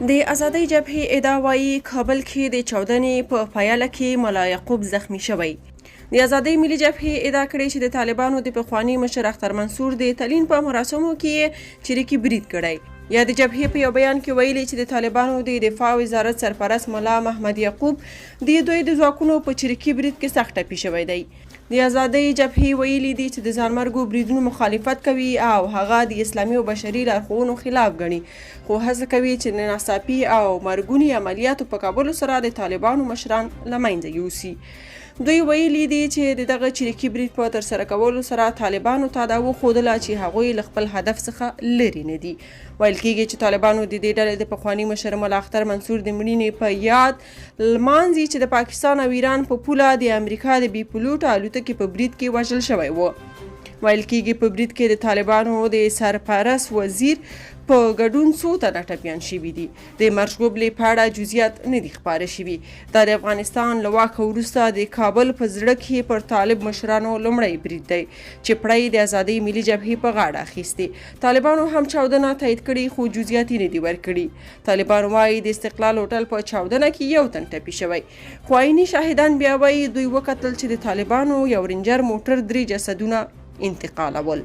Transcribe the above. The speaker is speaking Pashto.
د ازادۍ جبهې ادعا وايي، کابل کې د چاودنې په پایله کې ملا یعقوب زخمي شوی. د ازادۍ ملي جبهې ادعا کړې چې د طالبانو د پخواني مشر اختر منصور د تلین په مراسمو کې یې چریکي برید کړی. یادې جبهې په یو بیان کې ویلي چې د طالبانو د دفاع وزارت سرپرست ملا محمد یعقوب د دوی د ځواکونو په چریکي برید کې سخت ټپي شوی دی. د ازادۍ جبهې ویلي دي چې د ځانمرګو بریدونو مخالفت کوي او هغه د اسلامي او بشري لارښوونو خلاف ګڼي، خو هڅه کوي چې د ناڅاپي او مرګوني عملیاتو په کولو سره د طالبانو مشران له منځه یوسي. دوی ویلي دي چې د دغه چریکي برید په ترسره کولو سره طالبانو ته دا وښودله چې هغوی له خپل هدف څخه لرې نه دي. ویل کیږي چې طالبانو د دې ډلې د پخواني مشر ملا اختر منصور د مړینې په یاد لمانځي چې د پاکستان او ایران په پوله د امریکا د بې پیلوټه الوتکې په برید کې وژل شوی و. ویل کیږي په برید کې د طالبانو د سرپرست وزیر په ګډون څو تنه ټپیان شوي دي. د مرګ ژوبلې په اړه جزئیات نه دي خپاره شوي. دا د افغانستان له واکه وروسته د کابل په زړه کې پر طالب مشرانو لومړی برید دی چې پړه یې د ازادۍ ملي جبهې په غاړه اخیستې. طالبانو هم چاودنه تایید کړې خو جزئیات یې نه دي ورکړي. طالبان وايي د استقلال هوټل په چاودنه کې یو تن ټپي شوی، خو عیني شاهدان بیا وايي دوی وکتل چې د طالبانو یو رینجر موټر درې جسدونه انتقالول.